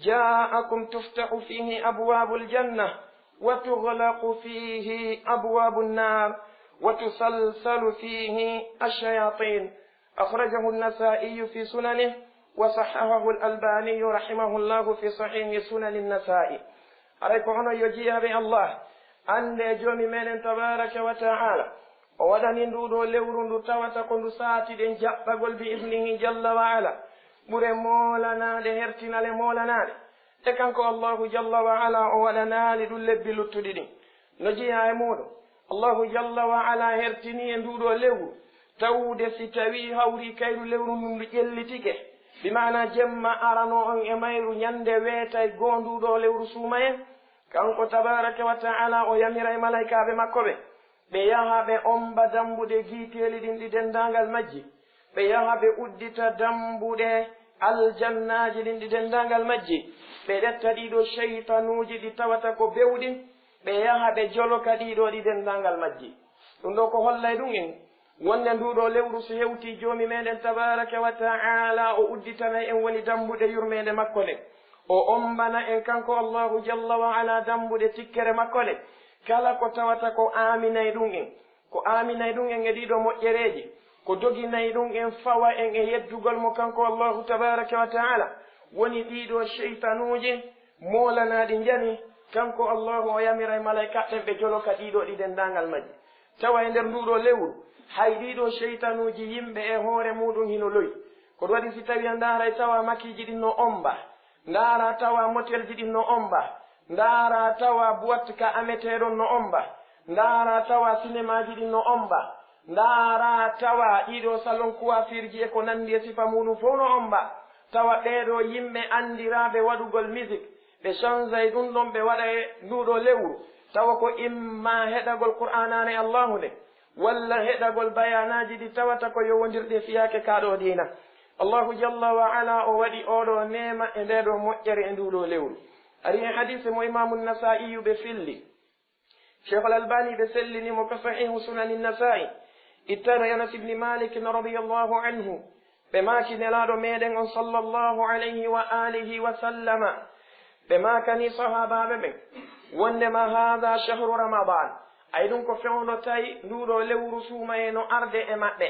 جاءكم تفتح فيه أبواب الجنة وتغلق فيه أبواب النار وتسلسل فيه الشياطين. أخرجه النسائي في سننه وصححه الألباني رحمه الله في صحيح سنن النسائي. Haray ko onon yo jiyaaɓe Allah, annde Joomi meɗen tabaraka wa ta'ala, o waɗani ndu ɗo lewru ndu tawata ko ndu saatiɗen jaɓɓagol bi iznihi jalla wa ala, ɓure moolanaaɗe, hertinale moolanaaɗe. E kanko Allahu jalla wa ala o waɗanaali ɗum lebbi luttuɗi ɗin. No jeyaa e muuɗum, Allahu jalla wa ala hertini e ndu ɗo lewru, tawde si tawii hawri kayru lewru ndun ndu ƴellitike, bi maana jemma arano on e mayru ñande weetay goo ndu ɗo lewru suumayee, kanko tabaraka wa ta'ala o yamira e malaykaaɓe makko ɓen, ɓe yaha ɓe omba dambuɗe giiteeli ɗin ɗi denndaangal majji, ɓe yaha ɓe uddita dambuɗe aljannaaji ɗin ɗi denndaangal majji, ɓe ƴetta ɗii ɗo seytanuuji ɗi tawata ko bewɗi, ɓe yaha ɓe joloka ɗii ɗo ɗi denndaangal majji. Ɗum ɗo ko hollay ɗum en wonde ndu ɗo lewru so hewtii Joomi meɗen tabaraka wa ta'ala o udditanay en woni dambuɗe yurmeende makko nden. O ombana en kanko Allahu jalla wa ala dambuɗe tikkere makko nde. Kala ko tawata ko aaminay ɗum en, ko aaminay ɗum en e ɗii ɗo moƴƴereeji, ko doginay ɗum en fawa en e yeddugol mo kanko Allahu tabaraka wa ta'ala, woni ɗii ɗo seytanuuji moolanaaɗi njani, kanko Allahu o yamiray malaykaaɓe ɓen ɓe joloka ɗii ɗo ɗi denndaangal majji. Tawa e nder nduu ɗoo lewru, hay ɗii ɗoo seytanuuji yimɓe e hoore muuɗum hino loy. Ko ɗum waɗi si tawii a ndaaray tawa makiiji ɗin no omba, ndaaraa tawa motelji ɗin no omba, Ndaara tawa boîte ka ameteeɗon no omba. Ndaara tawa sinemaaji ɗin no omba. Ndaara tawa ɗiɗo salon coiffure ji e ko nanndi e sifa muuɗum fow no omba. Tawa ɓeeɗo yimɓe anndiraaɓe waɗugol musique, ɓe chanjay ɗum ɗon ɓe waɗa e nduuɗo lewru. Tawa ko imma heɗagol Qur'aanaane Allaahu nde, walla heɗagol bayaanaaji ɗi tawata ko yowondirɗi e fiyaake kaa ɗoo diina. Allaahu jalla wa ala o waɗi oo ɗoo neema e ndee ɗoo moƴƴere e nduuɗo lewru. Ari e hadiise mo Imaamu Nasaa'iyu ɓe filli. Cheikhul Albani ɓe sellini mo ka Sahihu Sunani Nasaa'i. Ittano e Anas ibni Malik radiyallahu anhu. Ɓe maaki Nelaaɗo meɗen on sallallahu alayhi wa alihi wa sallama. Ɓe maakani sahaabaaɓe ɓen. Wondema haada shahru Ramadan. Ay ɗum ko fewndo tawi nduuɗo lewru suumaye no arde e maɓɓe.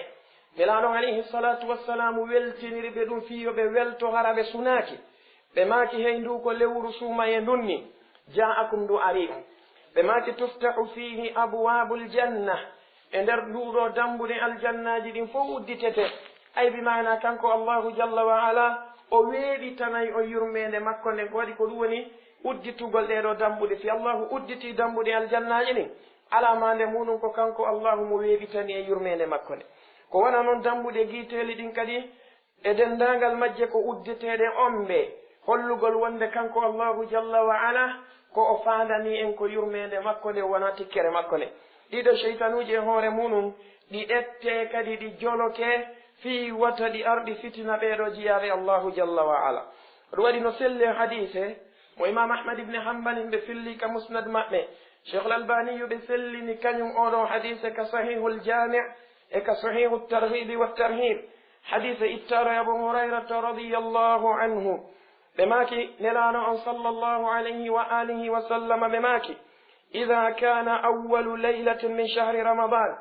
Nelaaɗo alayhi salatu wassalamu weltiniri ɓe ɗum fii yo ɓe welto hara ɓe sunaaki. Ɓe maaki, hey, ndu ko lewru suumaye ndun ni, ja'akum, ndu ari on. Ɓe maaki, tuftahu fihi abwabul janna, e nder nduɗo dambuɗe aljannaaji ɗin fow udditete. Ay bi maana kanko Allahu jalla wa ala o weeɓitanay on yurmeende makko nden. Ko waɗi ko ɗum woni udditugol ɗee ɗoo dambuɗe. Si Allahu udditi dambuɗe aljannaaji ɗin, alaa maande muɗum ko kanko Allahu mo weeɓitani en yurmeende makko nden. Ko wano non dambuɗe giiteeli ɗin kadi, e denndaangal majje ko uddeteeɗe ombe, hollugol wonde kanko Allahu jalla wa ala ko o faandani en ko yurmeende makko nde, wonaa tikkere makko nde. Ɗiɗo seytanuuji e hoore muɗum, ɗi ƴettee kadi ɗi jolokee fii wata ɗi ar ɗi fitina ɓee ɗoo jiyaaɓe Allahu jalla wa ala. Ɗum waɗi no selli e hadiise mo Imaam Ahmad ibn Hanbal ɓe filli ka Musnad maɓɓe. Cheikhul Albaniyu ɓe sellini kañum oo ɗoo hadiise ka Sahihul Jaami' e ka Sahihu Targhibi wa Tarhib. Hadiise ittaaɗo e Abu Hurayrata radiyallahu anhu. Ɓe maaki, Nelaaɗo on sallallahu alayhi wa alihi wa sallama ɓe maaki, إذا كان أول ليلة من شهر رمضان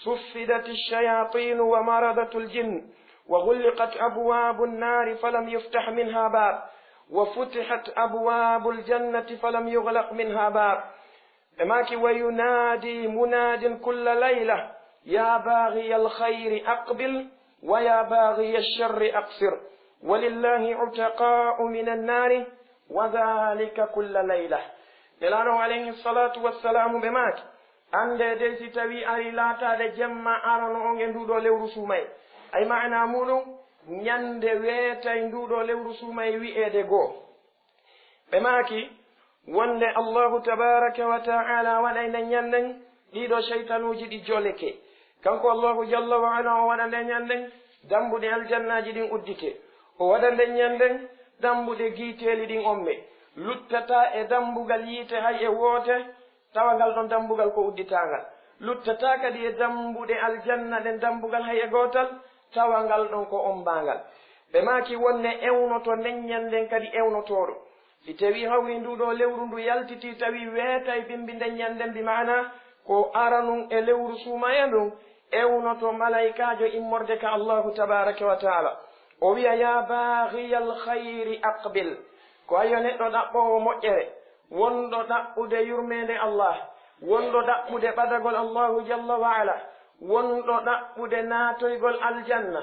صفدت الشياطين ومردة الجن وغلقت أبواب النار فلم يفتح منها باب وفتحت أبواب الجنة فلم يغلق منها باب. Ɓe maaki, وينادي مناد كل ليلة يا باغي الخير أقبل ويا باغي الشر أقصر ولله عتقاء من النار وذلك كل ليلة. Nelaaɗo alayhi salatu wassalamu ɓe maaki, annde dey si tawi ari laataade jemma arono on e nduɗo lewru suumaye. Ay maana muɗum, ñande weetay nduɗo lewru suumaye wi'eede goo. Ɓe maaki wonde Allahu tabaraka wa ta'ala waɗay nden ñannden ɗiɗo seytanuuji ɗi joleke. Kanko Allahu jalla wa ala o waɗa nden ñannden dambuɗe aljannaaji ɗin uddite. O waɗa nden ñannden dambuɗe giiteeli ɗin ombe. Luttataa e dambugal yiite hay e woote, tawa ngal ɗon dambugal ko udditaangal. Luttataa kadi e dambuɗe aljanna ɗen dambugal hay e gootal, tawa ngal ɗon ko ombaangal. Ɓe maaki wonde ewnoto nden ñannden kadi ewnotooɗo. Si tawii hawri nduɗo lewru ndu yaltitii tawi weetay bimbi nden ñannden, bi maana ko aranun e lewru suumaye ndun, ewnoto malaykaajo immorde ka Allahu tabaraka wa ta'ala. O wi'a, يا باغي الخير أقبل. Ko ayo neɗɗo ɗaɓɓoowo moƴƴere, wonɗo ɗaɓɓude yurmeende Allah, wonɗo ɗaɓɓude ɓadagol Allahu jalla wa ala, wonɗo ɗaɓɓude naatoygol aljanna,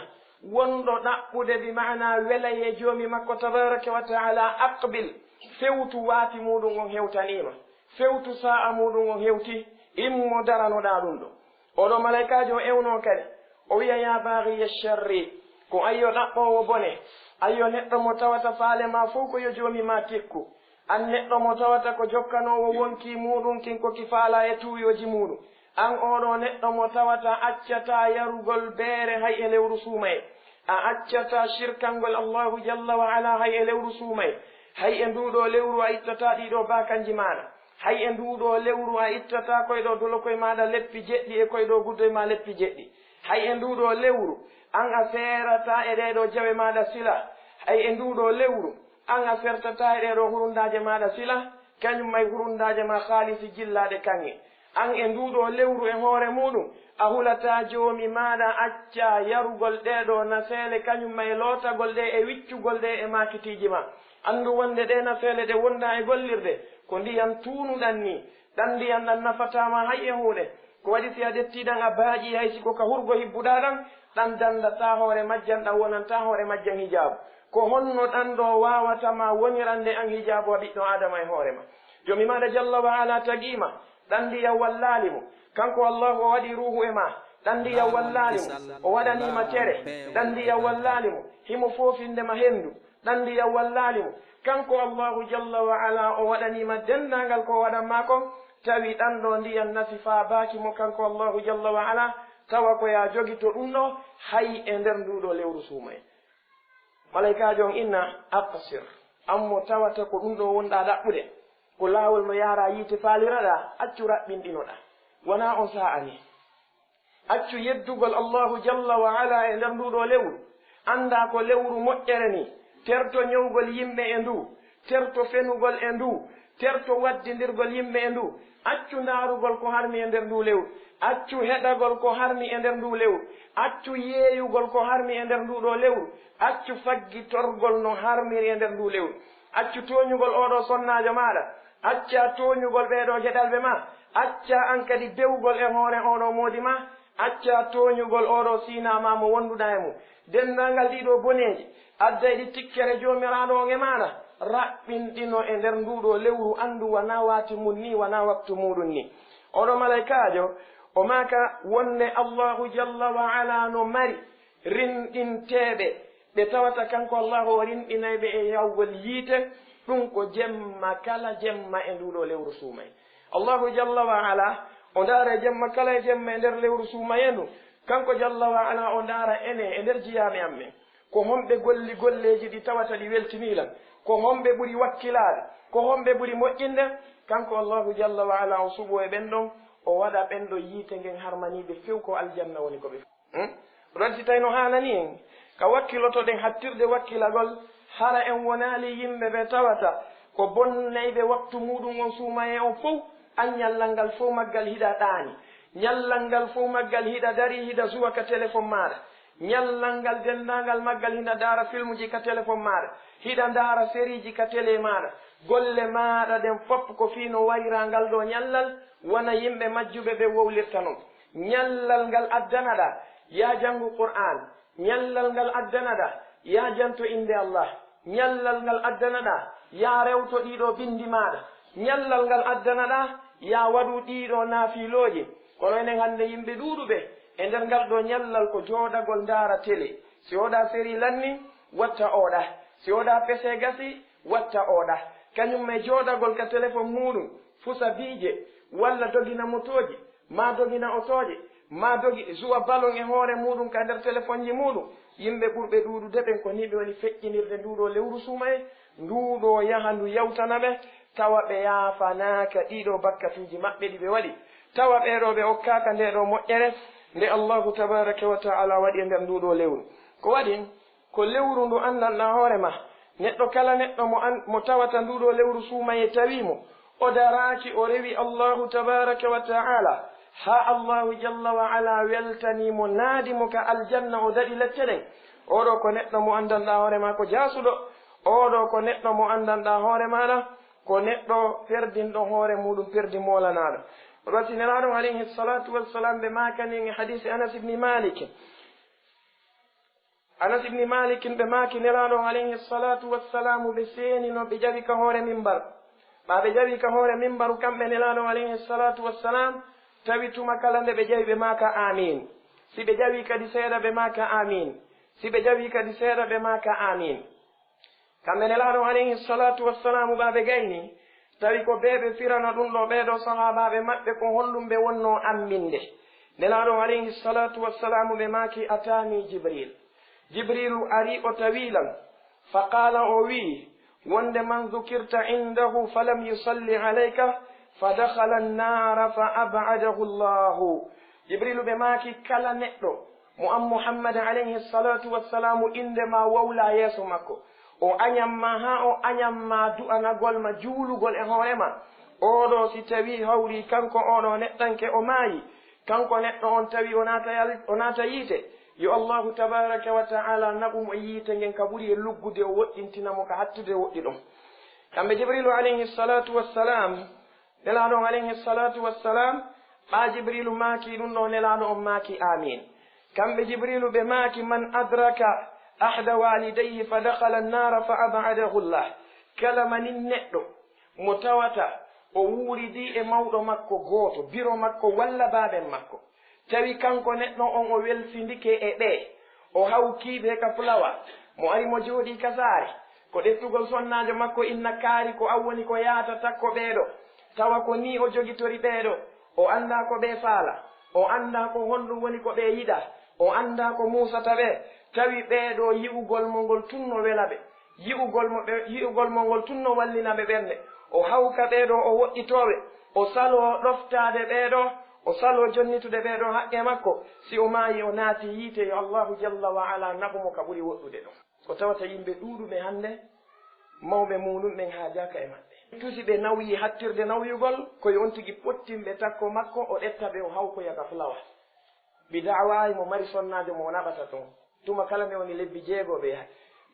wonɗo ɗaɓɓude bi maana welay e joomi makko tabaraka wa ta'ala, aqbil, fewtu waati muɗum on hewtaniima, fewtu saa'a muɗum on hewti, immo daranoɗaa ɗum ɗo. Oɗo malaykaajo o ewno kadi, o wi'a, يا باغي الشر, ko ayyo ɗaɓɓoowo bone, ayyo neɗɗo mo tawata faale maa fow ko yo joomi maa tikku, an neɗɗo mo tawata ko jokkanoowo wonkii muuɗum kin ko ki faalaa e tuuyooji muuɗum, an oɗo neɗɗo mo tawata accataa yarugol beere hay e lewru suumaye, a accataa shirkangol Allahu jalla wa ala hay e lewru suumaye, hay e nduuɗo lewru a ittataa ɗiɗo baakanji maaɗa. Hay e nduuɗo lewru a ittataa koy ɗo dolokoy maaɗa leppi jeɗɗi e koy ɗo guddoy maa leppi jeɗɗi. Hay e nduuɗo lewru an a seerataa e ɗee ɗo jawe maaɗa sila. Hay e nduuɗo lewru an a sertataa e ɗee ɗo hurundaaje maaɗa sila, kañum may hurundaaje maa haalisi jillaaɗe kaŋŋe. An e nduuɗo lewru e hoore muuɗum a hulataa joomi maaɗa accaa yarugol ɗee ɗo naseele kañum may lootagol ɗe e wiccugol ɗe e maakitiiji maa. Anndu wonde ɗee naseele ɗe wondaa e gollirde ko ndiyan tuunuɗan nii. Ɗan ndiyan ɗan nafataa ma hay e huunde. Ko waɗi si a ƴettii ɗan a baaƴii hay si ko ka hurgo hibbuɗaa ɗan, ɗan danndataa hoore majjan, ɗan wonantaa hoore majjan hijaabu. Ko honno ɗan ɗoo waawata ma wonirande an hijaabu a ɓiɗɗo Aadama e hoore ma? Joomi maaɗa jalla wa ala tagii ma, ɗan ndiyam wallaali mo. Kanko Allaahu o waɗi ruuhu e maa, ɗan ndiyam wallaali mo. O waɗanii ma tere, ɗan ndiyam wallaali mo. Himo foofinde ma henndu, ɗan ndiyam wallaali mo. Kanko Allaahu jalla wa ala o waɗanii ma denndaangal ko o waɗan maa kon, tawi ɗan ɗoo ndiyam nafi faabaaki mo kanko Allaahu jalla wa ala, tawa ko yaa jogito ɗun ɗoo hay e nder nduu ɗoo lewru suumayee. Malaykaajo on inna, "Aqsir, an mo tawata ko ɗun ɗoo wonɗaa ɗaɓɓude, ko laawol no yaaraa yiite faaliraɗaa, accu raɓɓinɗinoɗaa. Wanaa on saa'a nii. Accu yeddugol Allaahu jalla wa ala e nder nduu ɗoo lewru. Anndaa ko lewru moƴƴere nii, terto ñewgol yimɓe e nduu, terto fenugol e nduu, terto waddindirgol yimɓe e nduu. Accu ndaarugol ko harmi e nder nduu lewru. Accu heɗagol ko harmi e nder nduu lewru. Accu yeeyugol ko harmi e nder nduu ɗoo lewru. Accu faggitorgol no harmiri e nder nduu lewru. Accu tooñugol oo ɗoo sonnaajo maaɗa. Accaa tooñugol ɓee ɗoo geɗalɓe maa. Accaa an kadi bewgol e hoore oo ɗoo moodi maa. Accaa tooñugol oo ɗoo siinaa maa mo wonduɗaa e mum. Denndaangal ɗii ɗoo boneeji, adday ɗi tikkere Joomiraaɗo on e maaɗa, raɓɓinɗino e nder nduu ɗoo lewru, anndu wanaa waati mun nii, wanaa waktu muuɗun nii." Oo ɗoo malaykaajo, o maaka wonde Allaahu jalla wa ala no mari rinɗinteeɓe, ɓe tawata kanko Allaahu o rinɗinay ɓe e yahugol yiite, ɗun ko jemma kala jemma e nduu ɗoo lewru suumayee. Allaahu jalla wa ala, o ndaara e jemma kala e jemma e nder lewru suumayee ndun. Kanko jalla wa ala, o ndaara enen e nder jiyaaɓe am ɓen. Ko homɓe golli golleeji ɗi tawata ɗi weltinii lan? Ko homɓe ɓuri wakkilaade? Ko homɓe ɓuri moƴƴinde? Kanko Allaahu jalla wa ala, o suɓoo e ɓen ɗon, o waɗa ɓen ɗon yiite ngen harmanii ɓe few, ko aljanna woni ko ɓe Hmm? Ɗon si tawi no haanani en, ka wakkilotoɗen hattirde wakkilagol, hara en wonaali yimɓe ɓe tawata ko bonnayɓe waktu muuɗum on suumayee on fow, an ñallal ngal fow maggal hiɗa ɗaani. Ñallal ngal fow maggal hiɗa darii, hiɗa suwa ka telefon maaɗa. Ñallal ngal denndaangal maggal hiɗa ndaara filmuji ka telefon maaɗa. Hiɗa ndaara seriiji ka tele maaɗa. Golle maaɗa ɗen fow ko fii no wariraa ngal ɗoo ñallal, wano yimɓe majjuɓe ɓen wowlirta non. Ñallal ngal addanaɗaa, yaa janngu Qur'aan. Ñallal ngal addanaɗaa, yaa janto innde Allah. Ñallal ngal addanaɗaa, yaa rewto ɗii ɗoo binndi maaɗa. Ñallal ngal addanaɗaa, yaa waɗu ɗii ɗoo naafilooje. Kono enen hannde yimɓe ɗuuɗuɓe e nder ngal ɗoo ñallal ko jooɗagol ndaara tele. Si wooɗaa serii lanni, watta ooɗa. Si wooɗaa pesee gasi, watta ooɗa. Kañum e jooɗagol ka telefon muuɗum, fusa biije, walla dogina motooji, maa dogina otooje, maa dogi suwa balon e hoore muuɗum ka nder telefonji muuɗum. Yimɓe ɓurɓe ɗuuɗude ɓen ko nii ɓe woni feƴƴinirde nduu ɗoo lewru suumayee, nduu ɗoo yaha ndu yawtana ɓe, tawa ɓe yaafanaaka ɗii ɗoo bakkatuuji maɓɓe ɗi ɓe waɗi. Tawa ɓee ɗoo ɓe okkaaka ndee ɗoo moƴƴere nde Allaahu tabaaraka wa ta'aala waɗi e nder nduu ɗoo lewru. Ko waɗi? Ko lewru ndu anndanɗaa hoore maa. Neɗɗo kala neɗɗo mo an-, mo tawata nduu ɗoo lewru suumayee tawii mo, o daraaki, o rewi Allaahu tabaaraka wa ta'aala, haa Allaahu jalla wa ala weltanii mo, naadi mo ka aljanna, o daɗi lecce ɗen. Oo ɗoo ko neɗɗo mo anndanɗaa hoore maa ko jaasuɗo. Oo ɗoo ko neɗɗo mo anndanɗaa hoore maaɗa ko neɗɗo perdinɗo hoore muuɗum, perdi moolanaaɗo. Wasi Nelaaɗo on alayhi salaatu wa salaam ɓe maakani en e hadiisi Anas ibni Maalik. Anas ibni Maalik ɓe maaki Nelaaɗo on alayhi salaatu wa salaamu ɓe seenino ɓe ƴawi ka hoore mimbar. Ɓaa ɓe ƴawi ka hoore mimbaru kamɓe Nelaaɗo on alayhi salaatu wa salaam, tawi tuma kala nde ɓe ƴawi ɓe maaka aamiin. Si ɓe ƴawi kadi seeɗa ɓe maaka aamiin. Si ɓe ƴawi kadi seeɗa ɓe maaka aamiin. Kamɓe Nelaaɗo on alayhi salaatu wa salaamu ɓaa ɓe gayni, tawi ko ɓee ɓe firana ɗum ɗoo ɓee ɗoo sahaabaaɓe maɓɓe ko honɗum ɓe wonnoo amminde. Nelaaɗo on alayhi salaatu wa salaamu ɓe maaki, "Ataani Jibriil." Jibriilu ari o tawi lan. Fa qaala o wi'i, wonde, "Man dhukirta indahu falam yusalli alayka, fa dakhala annaara fa ab'adahu Allahu." Jibriilu ɓe maaki, kala neɗɗo mo an Muhammad alayhi salaatu wa salaamu innde maa wowlaa yeeso makko, o añan maa haa o añan maa du'anagol ma juulugol e hoore maa. Oo ɗoo si tawii hawrii kanko oo ɗoo neɗɗanke o maayi, kanko neɗɗo on tawi o naata yal-, o naata yiite, yo Allaahu tabaaraka wa ta'aala naɓu mo e yiite ngen ka ɓuri e luggude, o woɗɗintina mo ka hattude woɗɗi ɗon. Kamɓe Jibriilu alayhi salaatu wa salaam, Nelaaɗo on alayhi salaatu wa salaam, ɓaa Jibriilu maaki ɗum ɗoo, Nelaaɗo on maaki, "Aamiin." Kamɓe Jibriilu ɓe maaki, "Man adraka ahda walidayhi fa dakhala annaara fa ab'adahu Allah." Kala manin neɗɗo mo tawata O wuuridi e mawɗo makko gooto, biro makko walla baaben makko. Tawi kanko neɗɗo on o welsindike e ɓee, o hawkii ɓe ka fulawa. Mo ari mo jooɗii ka saare, ko ɗeftugol sonnaajo makko inna kaari ko an woni ko yaata takko ɓee ɗoo. Tawa ko nii o jogitori ɓee ɗoo, o anndaa ko ɓee faala, o anndaa ko honɗum woni ko ɓee yiɗaa, o anndaa ko muusata ɓee. Tawi ɓee ɗoo yi'ugol mo ngol tun no wela ɓe. Yi'ugol mo ɓe, yi'ugol mo ngol tun no wallina ɓe ɓernde. O hawka ɓee ɗoo, o woɗɗitoo ɓe. O saloo ɗoftaade ɓee ɗoo, o saloo jonnitude ɓee ɗoo haqqee makko. Si o maayii, o naati yiite, yo Allaahu jalla wa ala naɓu mo ka ɓuri woɗɗude ɗon. Ko tawata yimɓe ɗuuɗuɓe hannde, mawɓe muuɗum ɓen haajaaka e maɓɓe. Tusi ɓe nawyii hattirde nawyugol, ko yo on tigi pottinɓe takko makko, o ɗetta ɓe, o hawkoya ka fulawa. Bid'a waawi mo mari sonnaajo mo o naɓata ton. Tuma kala nde woni lebbi jeego ɓe yahay.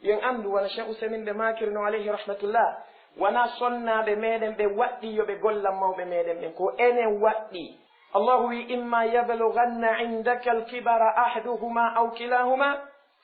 Yo en anndu, wano Cheikh Usaymin ɓe maakiri non, alayhi rahmatullah, wonaa sonnaaɓe meɗen ɓe waɗɗii yo ɓe gollan mawɓe meɗen ɓen, ko enen waɗɗii. Allahu wi, "Imma yablughanna indaka al-kibara ahaduhuma aw kilahuma,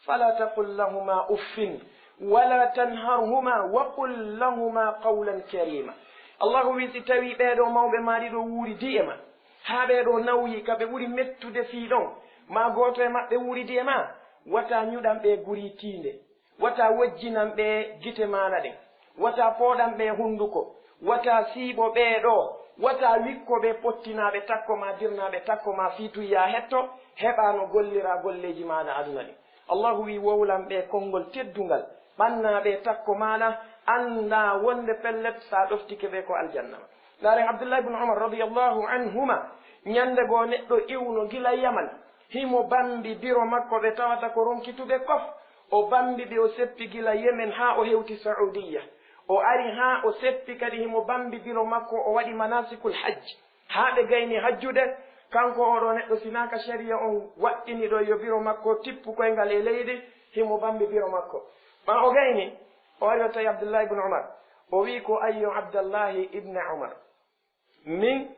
fala taqul lahuma uffin, wala tanharhuma, wa qul lahuma qawlan karima." Allahu wi, si tawii ɓee ɗoo mawɓe maa ɗiɗo wuuridii e ma, haa ɓee ɗoo nawyii ka ɓe ɓuri mettude fii ɗon, maa gooto e maɓɓe wuuridii e maa, wata ñuɗan ɓe guri tiinde, wata wojjinan ɓe gite maaɗa ɗen, wata pooɗan ɓe hunnduko, wata siiɓo ɓee ɗoo, wata wikko ɓe pottinaa ɓe takko maa, dirnaa ɓe takko maa fii tun yaa hetto, heɓaa no golliraa golleeji maaɗa aduna ɗin. Allahu wi, wowlan ɓe konngol teddungal, ɓannaa ɓe takko maaɗa, anndaa wonde pellet, si a ɗoftike ɓe ko aljanna ma. Ndaaren Abdullah ibn Umar radiyallahu anhuma, ñannde goo neɗɗo iwno gila Yaman, himo bambi biro makko ɓe tawata ko ronkituɓe kof, o bambi ɓe, o seppi gila Yemen haa o hewti Saudiya. O ari haa o seppi kadi, himo bambi biro makko, o waɗi manasikul hajj. Haa ɓe gayni hajjude, kanko oo ɗoo neɗɗo, si naa ka shari'a on waɗɗini ɗoo yo biro makko tippu koyngal e leydi, himo bambi biro makko. Ɓaa o gayni, o ari o tawi Abdullahi ibn Umar. O wi'i ko, "Ayyo Abdullahi ibn Umar, min,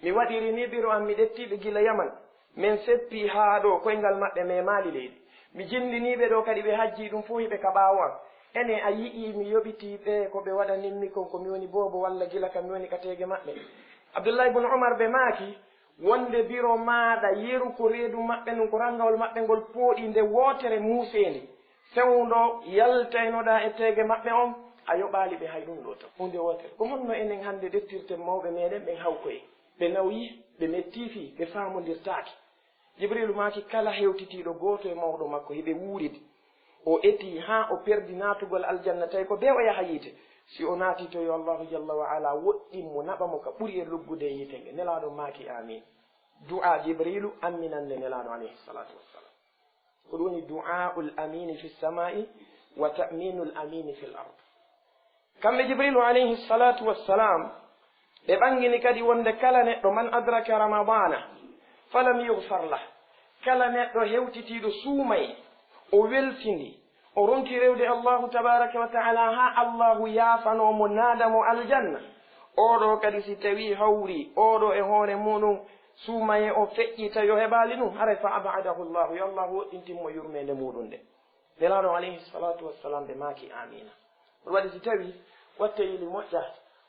mi waɗiri nii biro an, mi ɗettii ɓe gila Yaman. Men seppii haa ɗoo, koyngal maɓɓe memaali leydi. Mi jinndinii ɓe ɗoo kadi, ɓe hajjii, ɗum fof hiɓe ka ɓaawo an. Enee, a yi'ii mi yoɓitii ɓe ko ɓe waɗanin mi kon, ko mi woni boobo, walla gila ka mi woni ka teege maɓɓe?" Abdullahi ibn Umar ɓe maaki, wonde biro maaɗa yeru ko reedu maɓɓe ndun, ko ranngawol maɓɓe ngol pooɗi nde wootere muuseendi, fewndo yaltaynoɗaa e teege maɓɓe on, a yoɓaali ɓe hay ɗun ɗoo tan. Huunde wootere. Ko honno enen hannde ɗettirten mawɓe meɗen ɓen hawkoye? Ɓe nawyii, ɓe mettii fii, ɓe faamondirtaake. Jibriilu maaki, kala hewtitiiɗo gooto e mawɗo makko, hiɓe wuuridi, o etii haa o perdi naatugol aljanna, tawi ko bee o yaha yiite. Si o naatii ton, yo Allaahu jalla wa ala woɗɗin mo, naɓa mo ka ɓuri e luggude e yiite nge. Nelaaɗo maaki, "Aamiin." Du'aa Jibriilu amminande Nelaaɗo alayhi salaatu wassalaam. Ko ɗum woni du'aa'ul amiini fi samaa'i wa ta'miinul amiini fil ard. Kamɓe Jibriilu alayhi salaatu wassalaam, ɓe ɓangini kadi wonde kala neɗɗo, man adraka ramadaana falam yughfar lah, kala neɗɗo hewtitiiɗo suumaye, o weltindi, o ronki rewde Allaahu tabaaraka wa ta'ala haa Allaahu yaafanoo mo, naada mo aljanna. Oo ɗoo kadi, si tawii hawri oo ɗoo e hoore muuɗum, suumaye o feƴƴii tawi o heɓaali ɗum, haray fa ab'adahu Allaahu, yo Allaahu woɗɗintin mo yurmeende muuɗum nde. Nelaaɗo alayhi salaatu wassalaam ɓe maaki, "Aamiina." Ɗum waɗi si tawii watta yili moƴƴa,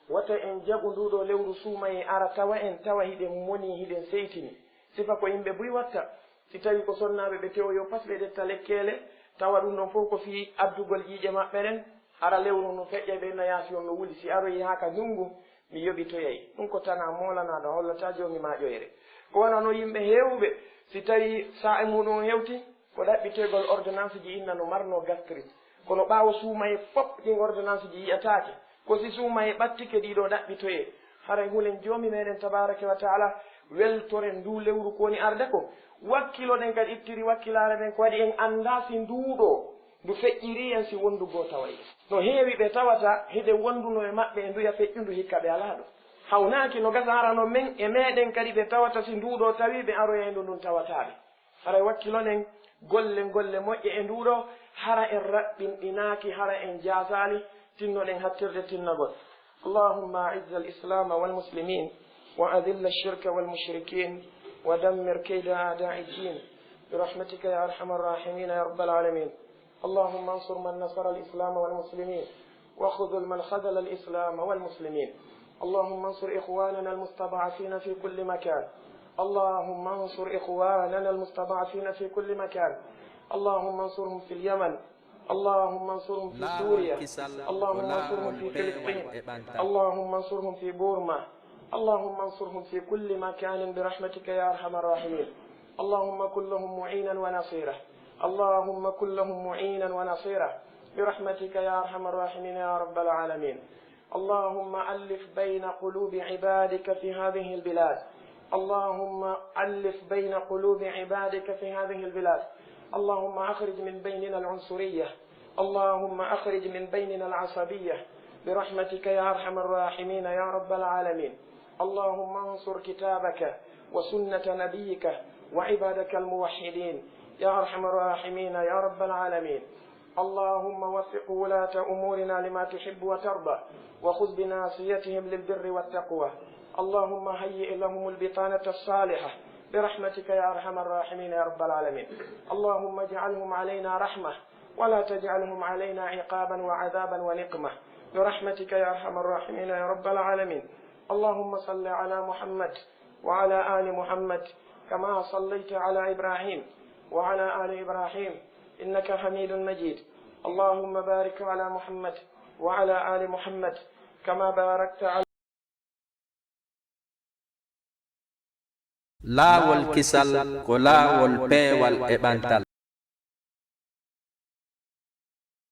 wata en jaɓu nduu ɗoo lewru suumaye ara tawa en, tawa hiɗen moni, hiɗen seytini. Sifa ko yimɓe buy watta. Si tawii ko sonnaaɓe, ɓe tewoyoo pas, ɓe ɗetta lekkeele, tawa ɗum ɗon fof ko fii addugol ƴiiƴe maɓɓe ɗen, hara lewru no feƴƴa, ɓe inna yaasi on no wuli. Si aroyi haa ka ndunngu, mi yoɓitoyay. Ɗum ko tanaa moolanaaɗo, a hollataa Joomi maa ƴoyre. Ko wano no yimɓe heewuɓe, si tawii saa'i muuɗum on hewti, ko ɗaɓɓitoygol ordonnance ji inna no marnoo gastrite. Kono ɓaawo suumaye fof ɗin ordonnance ji yi'ataake. Ko si suumaye ɓattike ɗii ɗoo ɗaɓɓitoyee. Haray hulen Joomi meɗen tabaaraka wa ta'ala, weltoren nduu lewru ko woni arde ko. Wakkiloɗen kadi, ittiri wakkilaare men ko waɗi en anndaa si nduu ɗoo ndu feƴƴirii en, si wonndu goo taway en. No heewi ɓe tawata hiɗen wonduno e maɓɓe e nduya feƴƴundu hikka ɓe alaa ɗoo. Hawnaaki no gasa hara no men e meɗen kadi ɓe tawata si nduu ɗoo tawii ɓe aroyay ndu ndun tawataa ɓe. Haray wakkiloɗen, gollen golle moƴƴe e nduu ɗoo, hara en raɓɓinɗinaaki, hara en jaasaali, tinnoɗen hattirde tinnagol. اللهم أعز الإسلام والمسلمين وأذل الشرك والمشركين ودمر كيد أعداء الدين برحمتك يا أرحم الراحمين يا رب العالمين. اللهم انصر من نصر الإسلام والمسلمين واخذل من خذل الإسلام والمسلمين. اللهم انصر إخواننا المستضعفين في كل مكان. اللهم انصر إخواننا المستضعفين في كل مكان. اللهم انصرهم في اليمن. اللهم انصرهم في سوريا. اللهم انصرهم في فلسطين. اللهم انصرهم في بورما. اللهم انصرهم في كل مكان برحمتك يا أرحم الراحمين. اللهم كن لهم معينا ونصيرا. اللهم كن لهم معينا ونصيرا برحمتك يا أرحم الراحمين يا رب العالمين. اللهم ألف بين قلوب عبادك في هذه البلاد. اللهم ألف بين قلوب عبادك في هذه البلاد. اللهم أخرج من بيننا العنصرية. اللهم أخرج من بيننا العصبية برحمتك يا أرحم الراحمين يا رب العالمين. اللهم انصر كتابك وسنة نبيك وعبادك الموحدين يا أرحم الراحمين يا رب العالمين. اللهم وفق ولاة أمورنا لما تحب وترضى، وخذ بناصيتهم للبر والتقوى. اللهم هيئ لهم البطانة الصالحة برحمتك يا أرحم الراحمين يا رب العالمين. اللهم اجعلهم علينا رحمة، ولا تجعلهم علينا عقابا وعذابا ونقمة برحمتك يا أرحم الراحمين يا رب العالمين. اللهم صل على محمد وعلى آل محمد كما صليت على إبراهيم وعلى آل إبراهيم إنك حميد مجيد. اللهم بارك على محمد وعلى آل محمد كما باركت على Laawol kisal ko laawol peewal e ɓantal.